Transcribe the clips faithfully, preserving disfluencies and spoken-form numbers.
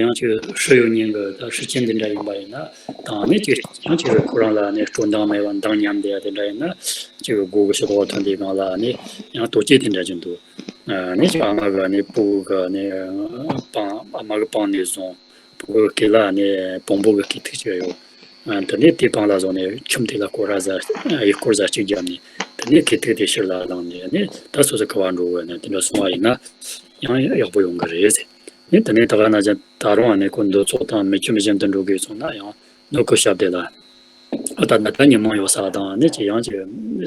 ཡང་ཅིག་ཧྲི་ཡོད་མཁན་གྱི་ད་ཧྲི་ཅན་དེ་འདྲ་ཡིན་པ་ཡིན་ན་དང་ནི་ཅིག་ཡང་ཅིག་ཁོ་རང་ལ་ནི་སྤྲོ་མདངས་མེད་པ་མདངས་ཉམས་བསྡད་ཡ་དེ་འདྲ་ཡིན་ན་ཅིག་མགོ་གི་ཤོག་ཁག་ཐོན་དུས་སྒང་ལ་ནི་ཡང་ལྟོ་ཆས་དེ་འདྲ་ཅིག་འདུག་ནི་ཅིག་ཨ་མ་གི་ནི་ཕྲུ་གུ་གི་ནི་པང་ཨ་མ་གི་པང་ནས་བཟུང་ཕྲུ་གུ་གི་སྐེ་ལ་ནི་བོང་བུ་གི་སྐེ་ཐིག་ཅིག་ཡོད། དེ་ནས་དེའི་པང་ལ་བཟུང་ནས་ཁྱིམ་དེ་ལ་སྐོར་ར་ཟ་ཡི་སྐོར་ཟ་གཅིག་བརྒྱབ་ནས་དེ་ནས་སྐེ་ཐིག་དེ་ཕྱིར་ལ་བླངས་ནས་ནི་ད་སོ་སོ་ག་བ་འགྲོ་དགོས་ནས་དེ་འདྲ་སོང་བ་ཡིན་ན་ཡང་ཡག་པོ་ཡོང་གི་རེད་ཟེར། ནི་དེ་ནས་ད་ག་ན་ཅང་ད་རུང་ནི་ཁོ་འདུ་ཚོགས་དང་མི་ཁྱིམ་གཞན་དུ་འགྲོ་དགོས་སོང་ན་ཡང་ནི་ཁོ་ཞབས་དེ་ལ་ཨ་ད་ད་ད་ཉི་མ་ཡོད་ས་དང་ནི་ཅི་ཡང་ཅི་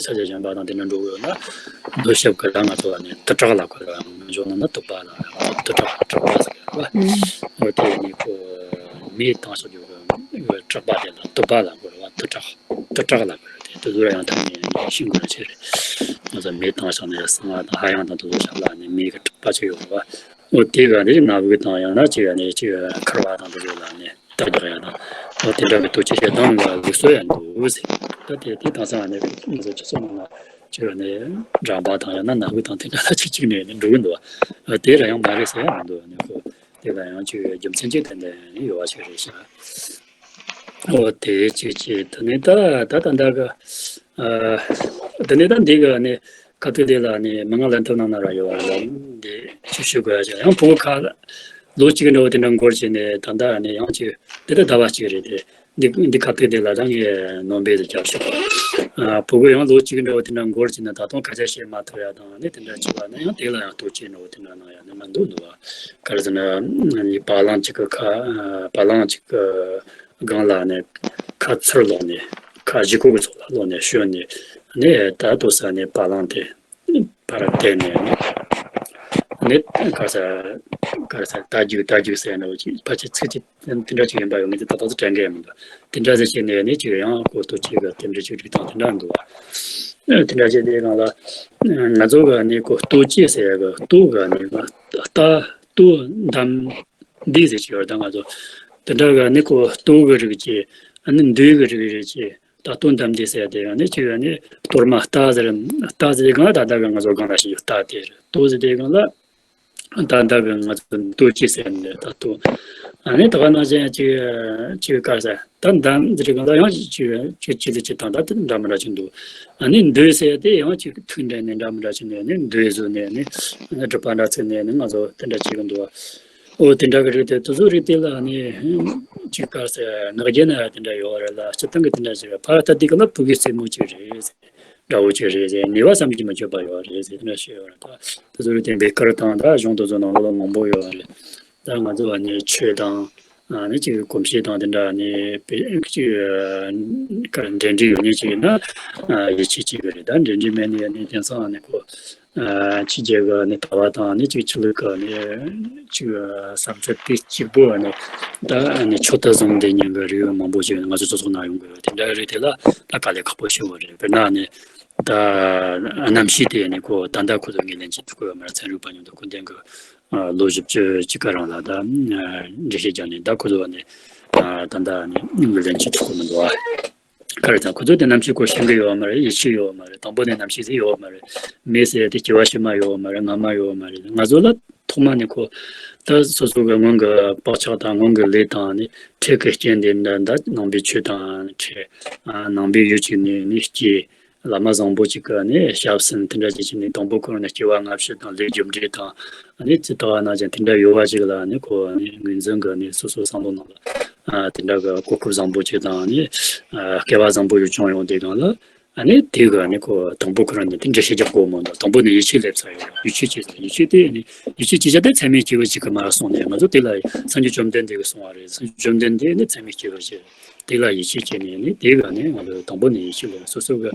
ས་ཆ་གཞན་པ་དང་དེ་འདྲ་འགྲོ་དགོས་ན་འདུ་ཞབས་གི་ད་ང་ཚོ་ལ་ནི་དུ་བྲག་ལ་གོ་ར་མི་འཇོག་ན་ན་དུ་པ་ལ་དུ་བྲག་དུ་བྲག་ཟེར་གི་ར་བ། འོ་དེ་ནི་ཁོ་མེ་བཏང་ཤོག་རྒྱུ་གི་བྲག་པ་དེ་ལ་དུ་པ་ལ་གོ་ར་བ། དུ་བྲག་དུ་བྲག་ལ་གོ་ར་དེ་དུ་ཟུར་ཡང་ཐང་ནས་ཤིང་གོ་ར་ཆེ་རེད། ང་ཚོ་མེ་བཏང་ཤོག་ནས་གསང་བ་དང་ཧ་ཡང་དང་དུ་ཟུར་ཤག་ལ་ནི་མེ་གི་བྲག་པ་ཆེ་ཡོད་ར་བ། འོ་དེ་ག་ནི་ན་བུ་དང་ཡང་ན་ཅི་ག་ནི་ཅི་ཁར་བ་དང་དུ་ཟུར་ལ་ནི། རྟ་རྒྱག་ཡ་དང་། འོ་དེ་འདྲ་གི་ལྟོ་ཆས་བྱེད་སྟངས་ལ་ལུགས་སྲོལ་ཡང་འདུག་ཟེར། ད་དེ་དེ་དང་སང་ནས་ང་ཚོ་སྤྱི་ཚོགས་ནང་ལ་ཅིག་ནས་འགྲམ་པ་དང་ཡང་ན་ནག་པོ་དང་དེ་འདྲ་ལ་ཅིག་ཅིག་ནས་ནི་འགྲོ་གི་འདུག་བ། དེ་ར་ཡང་མ་རེད་ཟེར་ཡ་མི་འདུག་ནི་ཁོ་དེ་ལ་ཡང་ཅིག་རྒྱུ་མཚན་ཅིག་ཏན་ཏན་ཡོད་བ་ཞིག་རེད་ཤག་འོ་དེ་ཅིག་ཅིག་དེ་ནས་ད་ད་ད་ད་ག་ཨ་དེ་ནས་ད་འདི་ག་ནས་ཁ་ཐུག་དེ་ལ་ནི་མི་ང་ལན་ཐུབ་ནང་ན་ར་ཡོད་བ་ལ་འདི་ཅིག་ཞུ་དགོས་ཡ་ཅིག་ཡང་ཕྲུ་གུ་ཁ་ལོ་གཅིག་འདྲ་བོ་དེ་འདྲ་འགོར་བྱས་ནས་ད་ལྟ་ནི་ཡང་ཅིག་དེ་ལྟ་ཟླ་བ་གཅིག་རེད་དེ། འདི་འདི་ཁ་ཐུག་དེ་ལ་ད་ངས་ནོམ་པས་རྒྱབ་ཤོག་ཨ་ཕྲུ་གུ་ཡང་ལོ་གཅིག་འདྲ་བོ་དེ་འདྲ་འགོར་བྱས་ནས་ད་དུང་སྐད་ཆ་བཤད་མ་ཐུབ་ཡ་དང་ནི་དེ་འདྲ་བྱས་པ་ན་ཡང་དེ་ལ་ཡང་ལྟོ་ཆས་འདྲ་བོ་དེ་འདྲ་གནང་ཡ་ནི་མི་འདུག་འདུག་བ། ག་རེ་ཟེར་ན་ནི་བ་ལང་གཅིག་གི་ཁ་བ་ལང་གཅིག་གི་སྒང་ལ་ནི་ཁ་ཚུར་ལོག་ནས་ཁ་བཞི་ཁོག་གི་ཚོགས་ལ་ལོག་ནས་ཞོན་ནས་ནི་ད་ལྟོ་ས་ནས་བ་ལང་དེ། བར་བལྟས་ནས་ནི། ག་ས་ག་ས་རྟ་རྒྱུག་རྟ་རྒྱུག་ཟེར་ནོ་ཅིག་ཕལ་ཆེར་ཚིག་ཅིག་དེ་འདྲ་ཅིག་ཡིན་པ་ཡོད་ངེས་ཏེ་ད་ལྟ་ཚོ་དྲན་གི་ཡ་མི་འདུག་དེ་འདྲ་ཟེར་བྱས་ནས་ནི་ཅིག་ཡང་ཁོ་ལྟོ་ཆས་གི་དེ་འདྲ་ཅིག་རིགས་དང་དེ་འདྲ་འདུག་བ། དེ་འདྲ་བྱས་ནས་གང་ལ། ང་ཚོ་ག་ནི་ཁོ་ལྟོ་ཆས་ཟེར་ཡ་གི་ལྟོ་ག་ནི་ང་རྟ་ལྟོ་འདམ་འདི་ཟེར་གྱི་ཡོད་ད་ང་ཚོ། དེ་འདྲ་ག་ནི་ཁོ་ལྟོ་གི་རིགས་ཀྱི་ཨ་ནི་འདུས་གི་རིགས་རེད་ཀྱི། ད་ལྟོ་འདམ་དེ་ཟེར་དེ་ཡང་ནི་ཅི་ཡང་ནི་གཏོར་མ་རྟ་ཟེར། རྟ་ཟེར་དེ་གང་ལ་ད་ལྟ་གི་ང་ཚོ་གང་ལ་ཞིག་ཡོད་རྟ་དེ་རེད། ལྟོ་ཟེར་དེ་གང་ལ་ད་ལྟ་གི་ང་ཚོ་ལྟོ་ཅི་ཟེར་ནི་ད་ལྟོ། ཨ་ནི་ད་ག་ནང་བཞིན་ཅི་ཅི་ག་ཟེར་ད་འདམ་ཟེར་དེ་གང་ལ་ཡང་ཅི་ཅི་ཅི་ཟེར་ཅི་དང་ད་དེ་འདྲ་མི་འདྲ་ཅི་འདུག་ཨ་ནི་འདུས་ཟེར་དེ་ཡང་ཅི་ཐུག་འདྲ་ནི་འདྲ་མི་འདྲ་ཅི་ནི་ནི་འདུས་བཟོ་ནི་ནི་སྒྲུབ་པ་འདྲ་ཚིག་ནི་ནི་ང་ཚོ་དེ་འདྲ་ཅི་གི་འདུག་འོ་དེ་འདྲ་གི་རིགས་དེ་དེ་ཚོ་རིགས་དེ་ལ་ནི་ཅིག་ག་ཟེར་ངག་རྒྱུན་ན་དེ་འདྲ་ཡོད་རེད་ལ་སྤྱིར་བཏང་གི་དེ་འདྲ་ཟེར་ཕར་ལྟ་དུས་ག་ལ་ཕྲུ་གུའི་རྩེད་མོ་ཅིག་རེད་ཟེར། འདྲ་བོ་ཅིག་རེད་ཟེར་ནུས་པ་བསམ་གྱིས་མི་ཁྱབ་པ་ཡོད་རེད་ཟེར་དེ་འདྲ་ཞིག་ཡོད་རེད་ད། དེ་ཚོ་རིགས་དེ་འབད་ཀར་དང་ད་གཞུང་དེ་ཚོ་ནང་ལོགས་ལ་མང་པོ་ཡོད་རེད། ད་ང་ཚོ་བ་ནི་ཆོས་དང་ནི་ཅིག་གོམས་གཤིས་དང་དེ་འདྲ་ནི་ཅིག་འབྲེལ་འདྲིས་ཡོད་ནི་ཅིག་ཡིན་ན་ཡིད་ཆེས་ཅིག་རེད། ད་འབྲེལ་འདྲིས་མེད་ནི་ཡ་ནི་དེང་སང་ནི་ཁོ། ཕྱི་རྒྱལ་གི་ནི་ལྟ་བ་དང་ནི་ཅིག་ཆོས་ལུགས་ཀྱི་ནི་ཅིག་བསམ་ཚུལ་དེ་གཅིག་པོ་ནི་ད་ནི་ཆོས་དད་བཟང་ལྡན་མཁན་གྱི་རིགས་མང་པོ་ཞིག་ང་ཚོ་སྤྱི་ཚོགས་ནང་ཡོང་གི་ཡོད། དེ་འདྲ་རིགས་དེ་ལ་ད་དཀའ་ལས་ཁག་པོ་ཞིག་ཡོད་རེད། དཔེར་ན་ནི་ད་རྣམ་ཤེས་དེ་ནི་ཁོ་ད་ལྟ་ཁོ་ཚོ་ངོས་ལེན་བྱེད་ཐུབ་ཀྱི་ཡོད་མ་རེད། ཚན་རིག་པ་མཉམ་དུ་སྐུ་མདུན་གྱི་ལོ་བཞི་བཅུ་གཅིག་ག་རང་ལ་ད་འགྲེལ་བཤད་བརྒྱབ་ནས་ད་ཁོ་ཚོ་ནི་ད་ལྟ་ནི་ངོས་ལེན་བྱེད་ཐུབ་ཀྱི་མི་འདུག་ཨ། ག་རེ་དང་ཁོ་ཚོ་དེ་རྣམ་ཤེས་སྐོར་ཤེས་ཀྱི་ཡོད་མ་རེད། ཡིད་ཆེས་ཡོད་མ་རེད། དང་པོ་ནས་རྣམ་ཤེས་ཟིག་ཡོད་མ་རེད། མེ་ཟེར་དེ་སྐྱེ་བ་ཕྱི་མ་ཡོད་མ་རེད། སྔ་མ་ཡོད་མ་རེད། ང་ཚོ་ལ་ཐོག་མ་ནས་ཁོ་ད་སོ་སོ་གི་སྔོན་གྱི་བག་ཆགས་དང་སྔོན་གྱི་ལས་དང་ནི་འཕྲལ་གྱི་རྐྱེན་དེ་འདྲ་འདྲ་ནང་པའི་ཆོས་དང་འཕྲལ་ནང་པའི་ཡུལ་གཅིག་ནས་ནི་སྐྱེས། བླ་མ་བཟང་པོ་གཅིག་གི་ནི་ཞབས་ཟིན་དེ་འདྲ་ཅིག་བྱས་ནས་དང་པོ་ཁོ་རང་ནས་སྐྱེ་བ་སྔ་ཕྱི་དང་ལས་རྒྱུ་འབྲས་དང་ནི་ཇི་ལྟ་བ་ན་ཅང་དེ་འདྲ་ཡོད་པ་ཅིག་ལ་ནི་ཁོ་ནི་ངོས་འཛིན་གི་ནི་སོ་སོའི་བསམ་བློ་ནང་ལ་དེ་འདྲ་གི་གོ་སྐབས་བཟང་པོ་ཅིག་དང་ནི་སྐལ་བ་བཟང་པོ་ཡོད་ཅང་ཡོང་དུས་སྒང་ལ་ནི་དེ་གི་ནི་ཁོ་དང་པོ་ཁོ་རང་ནས་དེ་འདྲ་བྱེད་རྒྱུ་དགོས་མོ་འདུག་དང་པོ་ནས་ཡིད་ཆེས་སླེབས་ཚར་ཡོད། ཡིད་ཆེས་བྱེད་ཡིད་ཆེས་དེ་ནི་ཡིད་ཆེས་བྱེད་བྱ་དེ་ཚད་མེད་སྐྱེ་བ་ཅིག་གི་མར་སོང་ནས་ང་ཚོ་དེ་ལ་སངས་རྒྱས་བཅོམ་ལྡན་འདས་ཀྱིས་གསུངས་པ་རེད། སངས་རྒྱས་བཅོམ་ལྡན་འདས་ནི་ཚད་མེད་སྐྱེ་བ་ཅིག་དེ་ལ་ཡིད་ཆེས་བྱས་ནས་ནི་དེ་ག་ནས་ང་ཚོ་དང་པོ་ནས་ཡིད་ཆེས་ལ་སོ་སོ་གི་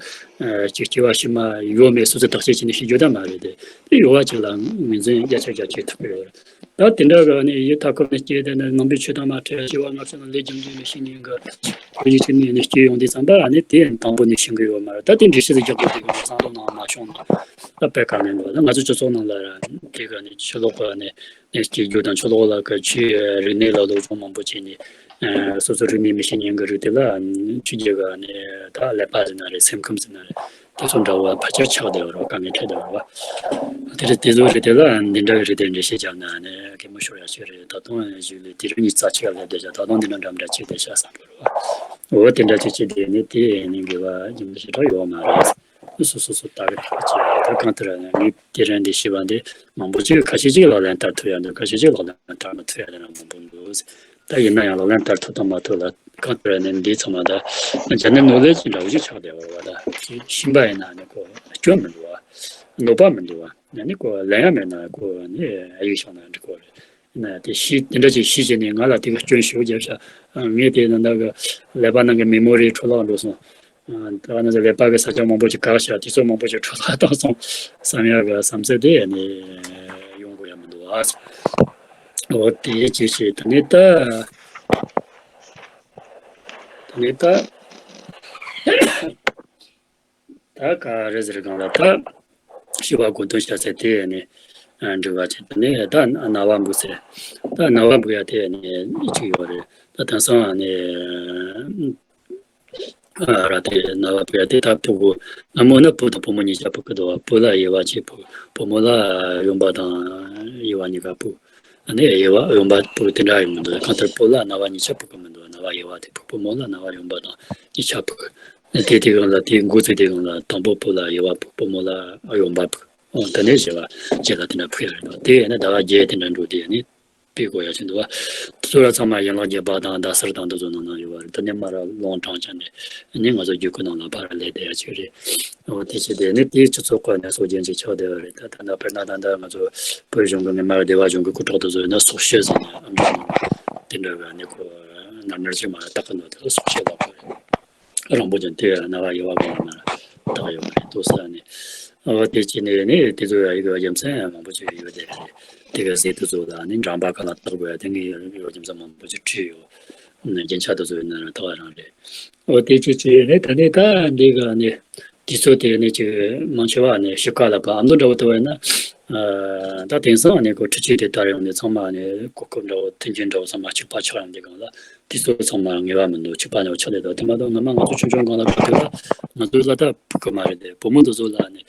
ཅིག་སྐྱེ་བ་ཕྱི་མ་ཡོད་མེད་སོ་སོས་བརྟག་དཔྱད་བྱས་ནས་ཤེས་རྒྱུ་ད་མ་རེད་དེ། དེ་ཡོད་པ་ཅིག་ལ་ངོས་འཛིན་རྒྱ་ཆེ་རྒྱ་ཆེ་ཐུབ་ཀྱི་ཡོད་རེད། ད་དེ་འདྲ་གི་ནི་ཡུལ་མཐའ་འཁོབ་ནས་སྐྱེས་ཏེ་ནི་ནང་པའི་ཆོས་དང་མ་འཕྲད་སྐྱེ་བ་སྔ་ཕྱི་ལ་ལས་རྒྱུ་འབྲས་མི་ཤེས་མཁན་གི་ཁོ་གཉིས་ཀྱི་ནི་ནི་སྐྱེས་ཡོང་དུས་ཙམ་པ་ཨ་ནི་དེ་དང་པོ་ནས་ཤེས་ཀྱི་ཡོད་མ་རེད། ད་དེ་འགྲེལ་བཤད་རྒྱག་དགོས་དེ་གི་བསམ་བློ་ནང་མ་བྱུང་ན་ད་དཔེ་དཀའ་ངལ་འདུག་ད་ང་ཚོ་སྤྱི་ཚོགས་ནང་ལ་ར་དེ་ག་ནི་ཆོས་ལོག་གི་ནི། སྐྱེ་རྒྱུ་དང་ཆོས་ལོག་ལ་ཀ་ཆོས་རིག་གནས་ལ་སློབ་སྦྱོང་མང་པོ་བྱས་ནས་སོ་སོ་རིག་གནས་མི་ཤེས་མཁན་གྱི་རིགས་དེ་ལ་ཆོས་བརྒྱུད་ཀྱི་ནས་ད་ཀླད་པ་ཟེར་ན་རེད། སེམས་ཁམས་ཟེར་ན་རེད། དེ་ཚོ་འདྲ་བོ་ཕལ་ཆེར་ཆགས་བསྡད་པ་རེད་བ། དཀའ་ངལ་འཕྲད་བསྡད་པ་རེད་བ། དེ་རེད། དེ་ཚོ་རེད། དེ་ལ་འདི་འདྲ་གི་རེད། དེ་འགྲེལ་བཤད་བརྒྱབ་ན་ནི་གད་མོ་ཤོར་ཡག་ཅིག་རེད། ད་དུང་གཞུག་ལ་དེ་རིང་ཉིན་རྩ་ཆེ་བ་ལས་བསྡད་བཞག་ད་དུང་འདི་འདྲ་འདྲ་འདྲ་ཅིག་བསྡད་བཞག་བསམ་གི་རེད་བ། འོ་དེ་འདྲ་ཅིག་བྱས་དེ་ནི་དེ་ནི་དགེ་བ་རྒྱུ་འབྲས་ཞེ་དྲག་ཡོད་མ་རེད། སོ་སོ་སོ་ལྟ་གི་ཐག་བཅད་ཡ་ད་གང་ལྟར་ནི་ངས་དེ་རིང་འདི་ཞུས་པ་འདི་མང་པོ་ཅིག་ཁ་ཤས་ཅིག་ལག་ལེན་བསྟར་ཐུབ་ཡ་འདུག་ཁ་ཤས་ཅིག་ལག་ལེན་བསྟར་མ་ཐུབ་ཡ་དེ་འདྲ་མང་པོ་འདུག་ད་ཡིན་ན་ཡང་ལག་ལེན་བསྟར་ཐུབ་དང་མ་ཐུབ་ལ་གང་ལྟར་ནི་འདི་ཚང་མ་ད་ཇ་ནེ་རལ་ནོ་ལེ་ཇི་འདྲ་བོ་ཞིག་ཆགས་བསྡད་པ་རེད་བ། ད་ཅིག་ཤེས་པ་ཡིན་ན་ནི་ཁོ་སྐྱོན་མི་འདུག་བ། གནོད་པ་མི་འདུག་བ། ཡང་ནི་ཁོ་ལེན་ཡ་མེད་ན་ཁོ་ནི་ཨ་ཡིག་ཤོང་ན་འགྲིག་གོ་རེད། ཡིན་ན་དེ་ཤི་དེ་འདྲ་ཅིག་ཤི་བྱས་ནས་ང་ལ་དེ་ག་སྐྱོན་ཞེ་པོ་བརྒྱབ་ཤག་ངས་དེ་ནང་ད་གི་ཀླད་པ་ནང་གི་མེ་མོ་རི་འཕྲོ་བརླག་འགྲོ་སོང་། ད་ག་ནང་བཞིན་ཀླད་པ་གི་ས་ཆ་མང་པོ་ཅིག་བཀག་ཤག་དེ་ཚོ་མང་པོ་ཅིག་འཕྲོ་བརླག་བཏང་སོང་བསམ་ཡ་གི་བསམ་ཚུལ་དེ་ནི་ཡོང་དགོས་ཡ་མི་འདུག་ཨ། འོ་དེ་ཅི་ཞིག་ད་ནི་ད་ད་ནི་ད། ད་ག་རེ་ཟེར་གང་ལ་ད་ཤི་བ་གོ་དོན་བཤད་ཚེ་དེ་ནི་འགྲིག་པ་ཅིག་ད་ནི་ད་རྣ་བ་འབུ་ཚེ་ད་རྣ་བ་འབུ་ཡ་དེ་ནི་གཅིག་ཡོད་རེད། ད་དེང་སང་ནི་ར་དེ་རྣ་བ་འབུ་ཡ་དེ་ད་ཕྲུ་གུ་སྔ་མོ་ནི་བུ་དང་བུ་མོ་གཉིས་ཆ་ཕྲུ་གུ་འདུག་བ། བུ་ལ་དབྱེ་བ་གཅིག་ཕྲུ་བུ་མོ་ལ་གཡོན་པ་དང་དབྱེ་བ་གཉིས་ཀ་ཕྲུ་གུ། ཨ་ནི་དབྱེ་བ་གཡོན་པ་ཕྲུ་གུ་དེ་འདྲ་ཡོང་གི་འདུག་གང་ལྟར་བུ་ལ་རྣ་བ་གཉིས་ཆ་ཕྲུ་གུ་མི་འདུག་རྣ་བ་དབྱེ་བ་དེ་ཕྲུ་གུ། བུ་མོ་ལ་རྣ་བ་གཡོན་པ་དང་གཉིས་ཆ་ཕྲུ་གུ། དེ་དེ་གང་ལ་དེ་འགོ་ཚུགས་དེ་གང་ལ་དང་པོ་བུ་ལ་དབྱེ་བ་ཕྲུ་གུ། བུ་མོ་ལ་གཡོན་པ་ཕྲུ་གུ། ཨོ་ད་ནས་བྱེ་བ་བྱེ་ལ་དེ་འདྲ་ཕྲུ་གུ་ཡ་རེད་འདུག་དེ་ཡིན་ན་ཟླ་བ་བརྒྱད་དེ་འདྲ་འགྲོ་དེ་ནི་དཔེ་གོ་ཡ་ཆེན་འདུག་བ། ཚུར་ར་ཚང་མ་ཡན་ལག་བརྒྱད་པ་དང་ཟླ་གསར་དང་འདི་ཚོ་ནང་ན་ཡོད་བ་རེད། ད་ནི་མ་ར་ལོང་དྲང་ཆ་ནས་ནི་ང་ཚོ་རྒྱུད་སྐུད་ནང་ལ་ཕར་ལས་བསྡད་ཡ་ཆོས་རེད། འོ་དེ་བྱས་དེ་ནི་དེའི་སྤྱི་ཚོགས་སྐོར་ནས་སྲོལ་རྒྱུན་ཅིག་ཆགས་བསྡད་པ་རེད། ད་ད་ལྟ་དཔེར་ན་ད་ལྟ་ང་ཚོ་བོད་གཞུང་གི་ངོ་མ་སྡེ་བ་གཞུང་གི་སྐུ་དྲག་དེ་ཚོ་ཡིན་ན་སྲོག་ཤོད་ཟེར་ནས་ཨ་འདྲ་དེ་འདྲ་ག་ནི་ཁོ་ནར་ནར་ཅིག་མ་བཏགས་གི་འདུག་དེ་ཚོ་སྲོག་ཤོད་ལབ་དགོས་རེད། རིང་པོ་ཅན་དེ་རྣ་བ་དབྱེ་བ་གང་ལ་མ་བཏགས་ཡོད་མ་རེད་འདུག་ས་ནི། འོ་དེ་བྱས་ནས་ནི་དེ་ཚོ་ཡ་ཡི་གེ་རྒྱུ་མཚན་མང་པོ་ཅིག་ཡོད་དེ་རེད། དེ་ག་ཟེར་དེ་ཚོ་ལ་ནི་འགྲམ་པ་གང་ལ་བཏགས་དགོས་ཡ་དེ་ངས་ཡི་གེ་རྒྱུ་མཚན་མང་པོ་ཅིག་བྲིས་ཡོད། རྒྱན་ཆ་དེ་ཚོ་ཡིན་ན་ར་ཐོག་རང་རེད། འོ་དེ་ཅི་ཅི་ནི་ད་ནི་ད་འདི་ག་ནི་དུས་ཚོད་དེ་ནི་ཅི་མང་ཆེ་བ་ནི་ཤི་ཀ་ལ་པ་ཨ་མདོ་འདྲ་བོ་དེ་བས་ན། ད་དེང་སང་ནི་ཁོ་འཕྲུལ་ཆས་དེ་དར་ཡོང་ནས་ཚང་མ་ནི་གོ་སྐབས་འདྲ་བོ་མཐུན་རྐྱེན་འདྲ་བོ་ཚང་མ་གཅིག་པ་ཆགས་ཡོང་དུས་སྒང་ལ་དུས་ཚོད་ཚང་མ་ངེས་པ་མི་འདུག་གཅིག་པ་ནི་ཆགས་བསྡད་འདུག་དེ་མ་གཏོགས་སྔ་མ་ང་ཚོ་ཆུང་ཆུང་སྒང་ལ་ཕུག་དུས་ལ་ང་ཚོ་ལ་ད་ཕུག་གི་མ་རེད་དེ། བུ་མོ་དེ་ཚོ་ལ་ནི་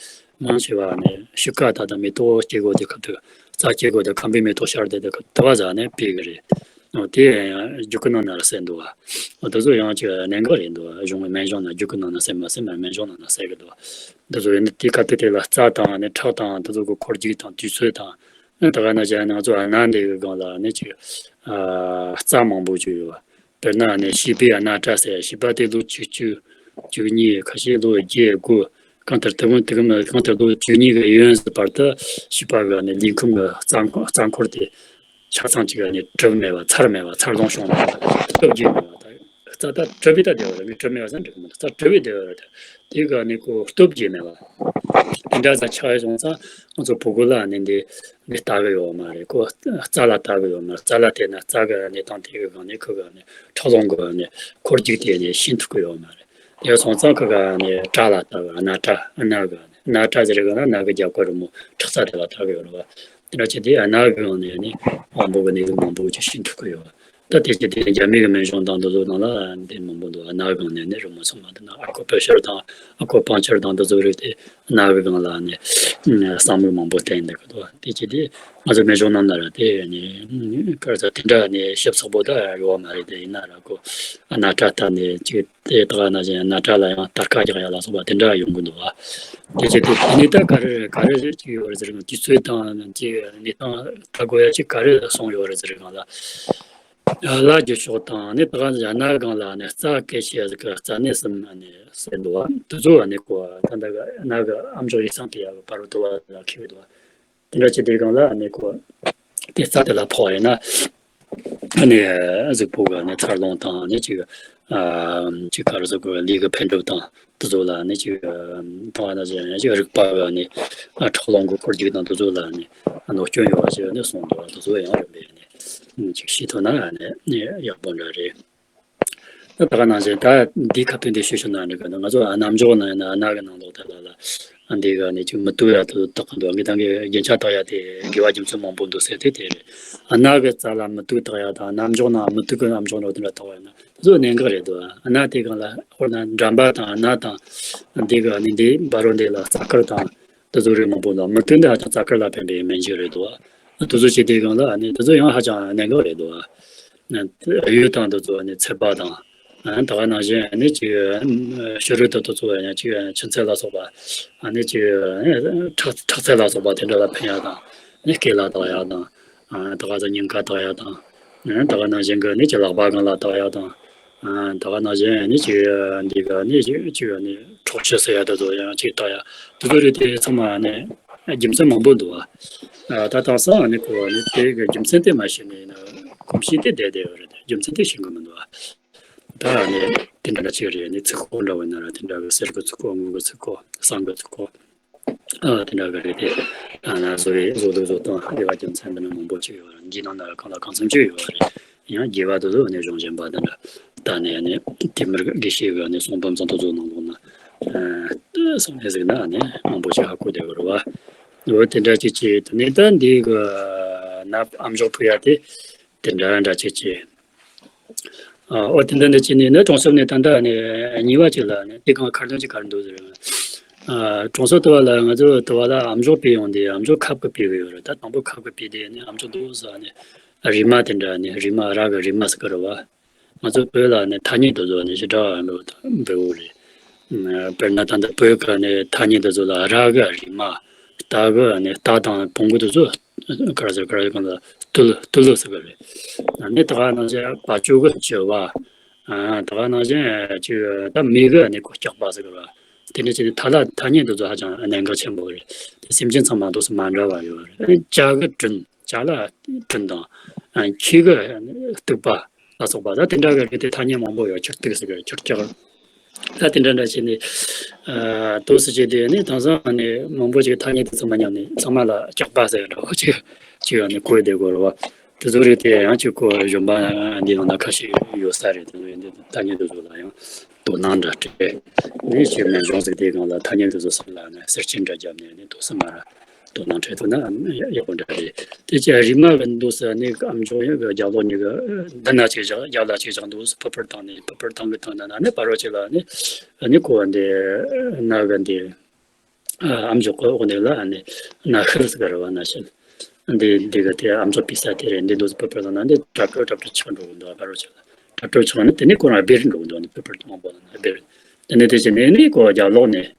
མང་ཆེ་བ་ནི་ཤི་ཀ་ད་ད་མེ་ཏོག་སྐྱེ་དགོས་དེ་ཁ་ཐུག་རྩྭ་སྐྱེ་དགོས་དེ་ཁམ་པའི་མེ་ཏོག་ཤར་དེ་དེ་ཁ་ཐུག་དེ་བ་ཟ་ནས་ཕུག་གི་རེད། འོ་དེ་ཡང་རྒྱུ་སྐུད་ནང་ན་ར་བསད་འདུག་བ། འོ་དེ་ཚོ་ཡང་ཅིག་གནད་འགག་རེད་འདུག་བ། གཞུང་གི་སྨན་གཞུང་ན་རྒྱུ་སྐུད་ནང་ན་བསད་མ་བསད་མ་སྨན་གཞུང་ནང་ན་བསད་གི་འདུག་བ། འདི་ཚོ་ཡིན་ན་དེ་ག་དེ་དེ་ལ་རྩྭ་དང་ནི་ཁྲག་དང་དེ་ཚོ་གི་འཁོར་རྒྱུག་དང་དུས་ཚོད་དང་། ཨ་ད་ག་ན་བྱས་ན་ང་ཚོ་ཨ་ན་འདི་གི་སྒང་ལ་ནི་ཅིག་ཨ་རྩྭ་མང་པོ་ཅིག་ཡོད་བ། དཔེར་ན་ནི་བྱིས་པའི་ཨ་ན་སྐྲ་ཟེར། བྱིས་པ་དེ་ལོ་བཅུ་གཅིག་བཅུ་གཉིས། ཁ་ཤས་ལོ་བརྒྱད་དགུ། གང་ལྟར་དེ་གུན་དེ་གུན་གང་ལྟར་ལོ་བཅུ་གཉིས་གི་ཡོན་ཟེར་བར་དུ་བྱིས་པ་གི་ནི་ལུས་ཁམས་གི་རྩ་འཁོར་རྩ་འཁོར་དེ་ཆ་ཚང་གཅིག་ག་ནས་གྲུབ་མེད་པ། ཚར་མེད་པ། འཚར་ལོངས་བྱུང་མེད་པ། སྟོབས་རྒྱས་མེད་པ། ད་རྩ་ད་གྲུབ་པའི་ད་བདེ་བ་རེད། མི་གྲུབ་མེད་པ་ཟེར་འགྲིག་གི་མི་འདུག་རྩ་གྲུབ་པའི་བདེ་བ་རེད། དེ་ག་ནས་ཁོ་སྟོབས་རྒྱས་མེད་པ། དེ་འདྲ་ཟ་ཆགས་ཡོང་ཙང་ང་ཚོ་ཕྲུ་གུ་ལ་ནི་འདི་འདི་ལྟ་གི་ཡོད་མ་རེད། ཁོ་རྩ་ལ་ལྟ་གི་ཡོད་མ་རེད། རྩ་ལ་བལྟས་ན་རྩ་གི་གནས་སྟངས་དེ་གི་སྒང་ནས་ཁོ་གི་ནི་འཁྲབ་ལོང་གི་ནི་འཁོར་རྒྱུག་དེ་ནི་ཤེས་ཐུབ་གི་ཡོད་མ་རེད། དེ་སོང་ཙང་ཁོ་ག་ནི་སྐྲ་ལ་ལྟ་བ། རྣ་སྐྲ། རྣ་གི་རྣ་སྐྲ་ཟེར་གི་ན་རྣ་གི་རྒྱབ་ཁུག་རི་མོ་ཁྲག་རྩ་དེ་ལ་ལྟ་གི་ཡོད་རེད་བ། དེ་འདྲ་བྱས་ཏེ་རྣ་གི་ནང་ནས་ནི་དབང་པོ་གི་གནས་ལུགས་མང་པོ་ཅིག་ཤེས་ཐུབ་ཀྱི་ཡོད་བ། ད་དེ་བྱས་ཏེ་རྒྱ་མི་གི་སྨན་གཞུང་དང་འདི་ཚོ་ནང་ལ་འདི་མང་པོ་འདུག་རྣ་གི་ནང་ནས་ནི་རི་མོ་ཚང་མ་འདི་ན་ཨ་ཁུ་པེ་ཤར་དང་ཨ་ཁུ་པང་ཆར་དང་འདི་ཚོ་རེད་དེ། རྣ་གི་སྒང་ལ་ནི་བསམ་བློ་མང་པོ་བསྟན་འདུག་གི་འདུག་དེ་བྱས་ཏེ་ང་ཚོ་སྨན་གཞུང་ནང་ན་ར་དེ་ནི་ག་རེ་ཟེར། དེ་འདྲ་ནི་ཞིབ་ཚགས་པོ་ད་ཡོད་བ་མ་རེད། དེ་ཡིན་ན་ར་ཁོ་རྣ་སྐྲ་ལྟ་ནས་ཅིག་དེ་ལྟ་ག་ན་བཞིན་རྣ་སྐྲ་ལ་ཡང་སྟར་ཁ་རྒྱག་ཡ་ལ་སོགས་པ་དེ་འདྲ་ཡོང་གི་འདུག་བ། དེ་བྱས་ཏེ་དེ་ནས་ད་ག་རེ་ག་རེ་ཅིག་ཡོད་རེད་ཟེར་གི་ན། དུས་ཚོད་དང་ཅིག་གནས་སྟངས་ལྟ་དགོས་ཡ་ཅིག་ག་རེ་སོང་ཡོད་རེད་ཟེར་གི་ན་ལ། ལ་རྒྱུ་ཕྱོགས་དང་ནི་ད་ག་རྣ་སྒང་ལ་ནི་རྩ་སྐད་ཆ་ཟེར་གི་རྩ་ནད་གསུམ་ནི་ཟེར་འདུག་བ། དེ་ཚོ་ནི་ཁོ་ད་ལྟ་གི་རྣ་གི་ཨམ་ཅོག་ཡིག་ཚང་དེ་ཡ་གི་བར་དུ་བ་ལ་འཁེལ་བའི་འདུག་བ། དེ་འདྲ་བྱས་དེ་སྒང་ལ་ནི་ཁོ་དེ་རྩ་དེ་ལ་ཕོག་ཡིན་ན། ཨ་ནི་གཟུགས་པོ་གི་ནི་འཚར་ལོངས་དང་ནི་ཅིག་ཨ་ཅིག་ག་རེ་ཟེར་དགོས། ལུས་ཀྱི་འཕེལ་འགྲིབ་དང་དེ་ཚོ་ལ་ནི་ཅིག་ཨ་མཐོང་བ་ན་ཅིག་ཅིག་རིག་པ་གི་ནི་ཨ་འཕྲོ་ལོང་གི་འཁོར་རྒྱུག་དང་དེ་ཚོ་ལ་ནི་ཨ་གནོད་སྐྱོན་ཡོད་པ་ཞིག་ནི་གསུངས་འདུག་དེ་ཚོ་ཡང་རིམ་པས་ནི་ཅིག་ཤེས་ཐུབ་ན་ནི་ཡག་པོ་འདྲ་རེད། ད་ད་ག་ནང་བཞིན་ད་འདི་ཁ་ཏོན་འདི་ཞུ་ཞུ་ན་འགྲིག་གི་འདུག་ང་ཚོ་ཨ་རྣམ་འཇོག་ནང་ཡིན་ན་ཨ་རྣ་གི་ནང་ལོགས་དེ་ལ་ལ་ འདི་ག་ནི་ཅིག་མུ་ཏིག་ཡ་དེ་བཏགས་གི་འདུག་ངས་ད་གི་རྒྱན་ཆ་བཏགས་ཡ་དེ་དགེ་བ་རྒྱུ་མཚན་མང་པོ་འདུག་ཟེར་དེ་དེ་རེད། ཨ་ན་གི་རྩ་ལ་མུ་ཏིག་བཏགས་ཡ་དང་། གནམ་འཇོག་ན་མུ་ཏིག་གི་གནམ་འཇོག་ནོ་དེ་འདྲ་བཏགས་ཡ་ན་དེ་ཚོ་གནད་འགག་རེད་འདུག་ཨ་ན་དེ་གང་ལ་ཧོར་ན་འགྲམ་པ་དང་ཨ་ན་དང་། འདི་ག་ནི་འདི་བ་རོ་འདི་ལ་རྩ་དཀར་དང་དེ་ཚོ་རིགས་མང་པོ་འདུག་མུ་ཏིག་འདི་ཧ་ཅང་རྩ་དཀར་ལ་ཕན་པའི་སྨན་ཅིག་རེད་འདུག་དེ་ཚོ་བྱས་དེ་གང་ལ་ནི་དེ་ཚོ་ཡང་ཧ་ཅང་གནད་འགག་རེད་འདུག་གཡུ་དང་དེ་ཚོ་ནི་ཚད་པ་དང་། ད་ག་ནང་བཞིན་ནི་ཅིག་ཕྱི་རོལ་དུ་དེ་ཚོ་ཡང་ཅིག་ཆུ་ཚད་ལ་སོགས་པ། ནི་ཅིག་ཁྲག་ཁྲག་ཚད་ལ་སོགས་པ་དེ་འདྲ་ལ་ཕན་ཡ་དང་། ནི་སྐེ་ལ་བཏགས་ཡ་དང་། ད་ག་ཚོ་སྙིང་ག་བཏགས་ཡ་དང་། ད་ག་ནང་བཞིན་གི་ནི་ཅིག་ལག་པ་གང་ལ་བཏགས་ཡ་དང་། ད་ག་ནང་བཞིན་ནི་ཅིག་འདི་ག་ནི་ཅིག་ཅིག་ནི་འཁྲོག་ཆུ་ཟེར་ཡ་དེ་ཚོ་ཡང་ཅིག་བཏགས་ཡ། དེ་ཚོ་རིགས་དེ་ཚང་མ་ནི་རྒྱུ་མཚན་མང་པོ་འདུག་བ། ད་དེང་སང་ནི་ཁོ་ནི་དེ་གི་རྒྱུ་མཚན་དེ་མ་ཤེས་ནས་ནི་གོམས་གཤིས་དེ་བསྡད་བསྡད་ཡོད་རེད། རྒྱུ་མཚན་དེ་ཤེས་གི་མི་འདུག་བ། ད་ནི་དེ་འདྲ་ཅིག་རེད། ནི་ཚིག་ཁོ་འདྲ་བོ་ན་ར་དེ་འདྲ་གི་གསེར་གི་ཚིག་ཁོ། དངུལ་གི་ཚིག་ཁོ། ཟངས་གི་ཚིག་ཁོ། ཨ་དེ་འདྲ་གི་རེད་དེ། ཨ་ན་བཟོ་བའི་བཟོ་ལུགས་བཟོ་སྟངས་དགེ་བ་རྒྱུ་མཚན་འདི་འདྲ་མང་པོ་ཅིག་ཡོད་རེད། འདི་ནང་ན་ར་གང་ལ་གང་འཚམ་ཅིག་ཡོད་རེད། ཡང་དགེ་བ་དེ་ཚོ་ནི་གཞུང་གཞན་པ་དེ་འདྲ་ད་ནི་ནི་དེ་མིར་དགེ་བཤེས་གི་ནི་གསུང་འབུམ་ཚང་དེ་ཚོ་ནང་ལོགས་ན་གསུང་ནས་གཟིགས་ན་ནི་མང་པོ་ཅིག་ཧ་གོ་བསྡད་ཡོད་རེད་བ། འོ་དེ་འདྲ་ཅིག་ཅིག་དེ་ནས་ད་འདི་གི་ནབ་ཨམ་ཅོག་ཕུལ་ཡ་དེ་དེ་འདྲ་འདྲ་ཅིག་ཅིག་ཨ་ཨོ་དེ་འདྲ་འདྲ་ཅིག་ནས་ནི་གྲོང་གསེབ་ནས་ད་ལྟ་ནས་ཉེ་བ་ཅིག་ལ་ནི་དེ་གང་ཁ་རྡུང་ཅིག་ག་རེ་འདུག་ཟེར། ཨ་གྲོང་གསེབ་དུ་བ་ལ་ང་ཚོ་དུ་བ་ལ་ཨམ་ཅོག་ཕུལ་ཡོང་དུས་ཨམ་ཅོག་ཁབ་གི་ཕུལ་གི་ཡོད་རེད། ད་དང་པོ་ཁབ་གི་ཕུལ་དུས་ནི་ཨམ་ཅོག་འདུག་ཟེར་ནི་རིལ་མ་དེ་འདྲ་ནི་རིལ་མ་ར་གི་རིལ་མ་ཟེར་གི་རེད་བ། ང་ཚོ་བོད་ལ་ནི་ཐ་སྙད་དེ་ཚོ་ནི་ཞེ་དྲག་འདུག་འབེལ་བོ་རེད། དཔེར་ན་ད་ལྟ་བོད་ཀྱི་ནི་ཐ་སྙད་དེ་ཚོ་ལ་ར་གི་རིལ་མ། རྟ་གི་ནི་རྟ་དང་བོང་གུ་དེ་ཚོ་ག་རེ་ཟེར་ག་རེ་གང་ལ་རྟུལ་རྟུལ་ཟེར་གི་རེད། ནི་ད་ག་ནང་བཞིན་བ་ཅོ་གི་ཅོ་བ། ད་ག་ནང་བཞིན་ཅིག་ད་མི་གི་ནི་ཁོ་སྐྱག་པ་ཟེར་གི་རེད། དེ་ནི་ཅི་ནི་ཐ་ལ་ཐ་སྙད་དེ་ཚོ་ཧ་ཅང་གནད་འགག་ཆེན་པོ་རེད། དེ་སེམས་ཅན་ཚང་མ་འདུག་སེ་མ་འདྲ་བ་ཡོད་རེད། ཅ་གི་དྲུན། ཅ་ལག་དྲུན་དང་། ཁྱི་གི་གཏུག་པ་ལ་སོགས་པ་ད་དེ་འདྲ་གི་རིགས་དེ་ཐ་སྙད་མང་པོ་ཡོད། ཁྱི་གཏུག་ཟེར་གི་ཁྱི་སྐྱག་ད་དེ་འདྲ་འདྲ་བྱས་ནས་ཨ་འདུག་སེ་བྱས་དེ་ནི་དེང་སང་ནི་མང་པོ་ཅིག་ཐ་སྙད་དེ་ཚང་མ་མཉམ་ནས་ཚང་མ་ལ་སྐྱག་པ་ཟེར་འདྲ་བོ་ཅིག་ཅིག་ཡང་ནི་གོ་བསྡད་དགོས་རེད་བ། དེ་ཚོ་རིགས་དེ་ཡང་ཅིག་གོ་གཞོན་པ་འདི་ནང་ན་ཁ་ཤས་ཡོད་ས་རེད། དེ་ཚོ་ཡིན་དུས་ཐ་སྙད་དེ་ཚོ་ལ་ཡང་དོ་སྣང་འདྲ་སྤྲད་ནས་ཅིག་ནས་གཞུང་ཟིག་དེའི་སྒང་ལ་ཐ་སྙད་དེ་ཚོ་སོགས་ལ་ནི་གསེར་ཆེན་འདྲ་བརྒྱབ་ནས་ནི་འདུག་སེ་མར་དོ་སྣང་འཕྲད་ཐུབ་ན་ཡག་པོ་འདྲ་རེད། དེ་ཅི་རིལ་མ་གི་འདུག་སེ་ནི་ཨམ་ཅོག་ཡང་གི་རྒྱབ་ལོགས་ནས་གི་འདི་ན་ཅིག་བཞག་རྒྱབ་ལ་ཅིག་བཞག་འདུག་སེ་ཕུར་ཕུར་བཏང་ནས་ཕུར་ཕུར་བཏང་གི་བཏང་ན་ན་ནི་ཕ་རོལ་ཅིག་ལ་ནི་ནི་གོ་བ་འདི་ན་གི་འདི་ཨམ་ཅོག་གི་འོག་ནས་ལ་ནི་ན་ཤིལ་ཟེར་གི་རེད་བ། ན་ཤིལ་འདི་འདི་གི་དེ་ཨམ་ཅོག་ཕུལ་ས་དེ་རེད། འདི་འདུག་སེ་ཕུར་ཕུར་བཏང་ན་འདི་ཏྲ་ཀྲོ་ཏྲ་ཀྲོ་ཆགས་འགྲོ་གི་འདུག་ཕ་རོལ་ཅིག་ལ་ཏྲ་ཀྲོ་ཆགས་ནི་དེ་ནི་ཁོ་རང་སྦིར་འགྲོ་གི་འདུག་ནི་ཕུར་ཕུར་མང་པོ་ལ་ནི་སྦིར། དེ་ནི་དེ་ཅི་ནི་ནི་གོ་རྒྱབ་ལོགས་ནས།